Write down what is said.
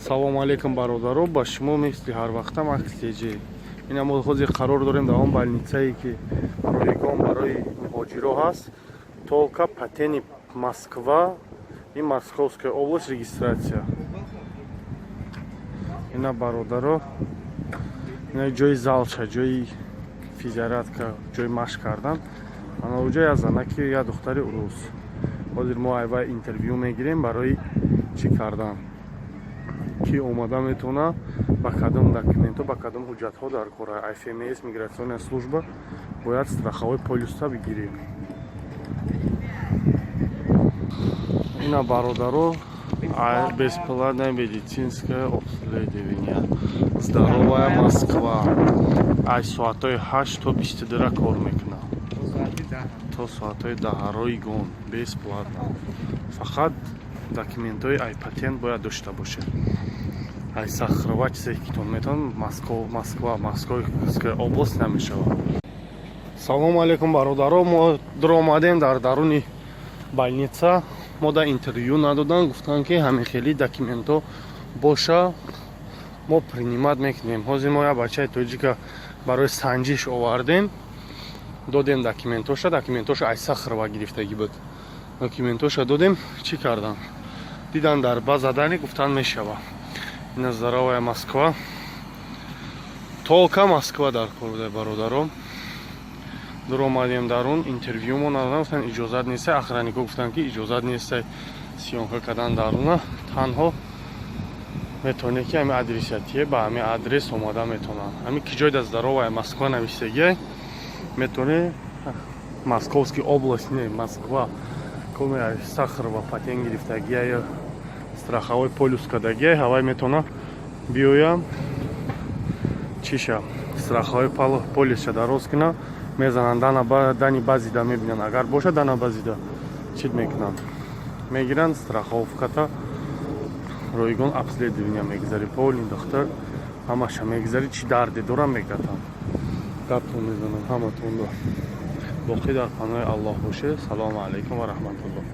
Салому алейкум, бародаро, ба шумо мисли ҳарвақта Макс ТЖ. Ина мо ҳозир қарор дорем дар он больницае, ки ройгон барои муҳоҷиро ҳаст. Только патенти Москва и Московская область, регистрация. Ина, бародаро, ина ҷои залча, ҷои физзарядка, ҷои машқ кардан. Ана уҷа як занаки, як духтари урус. Ҳозир мо айва интервю мегирем барои чӣ кардан, ки омада метавона, ба кадом документҳо, ба кадом ҳуҷҷатҳо дар кора. ФМС, миграционная служба, бояд страховой полиса бигирем. Ина, бародаро, бесплатное медицинское обследование «Здоровая Москва» аз соатҳои 8 то 22 кор мекунад, то соатҳои 10, ройгон, бесплатно. Фақат документҳои ай патент бояд дошта бошед, ай Сахарова чизе ки тон метавон. Москва, Московская область намешавад. Салому алейкум, бародаро, мо дуромадем дар даруни больница. Мо да интервю надодан, гуфтанд, ки ҳамин хели документҳо боша, мо принимать мекунем. Ҳозир мо як бачаи тоҷика барои санҷиш овардем, додем документоша. Документоша ай Сахарова гирифтагӣ буд. Документоша додем, чӣ кардан, дидан дар база дани, гуфтан мешава. Ина «Здоровая Москва», только Москва дар кор буда. Бародаро, дуромадем дарун, интервюмо надодам, гуфтан иҷозат нест. Охраннико гуфтанд, ки иҷозат нест съёмка кардан даруна. Танҳо метавонед, ки ҳами адресатие, ба ҳами адрес омада метавонанд. Ҳами ки ҷой да «Здоровая Москва» нависагиай, метавонед, Московский область не, Москва, коме Сахарова патент гирифтагиай, страховой полис кардагиай, ҳавай метавона биёям, чиша, страховой полисша дароз кунам. Мезананд дани базида, мебинанд, агар бошад, дана базида чит мекунанд, мегиранд страховката, ройгон обследование мегузари, полный духтар ҳамаша мегузари, чӣ дарде дорам мегатам, гаптон мезанам ҳаматонро. Боқӣ дар паноҳи Аллоҳ боше. Салому алайкум ва раҳматуллоҳ.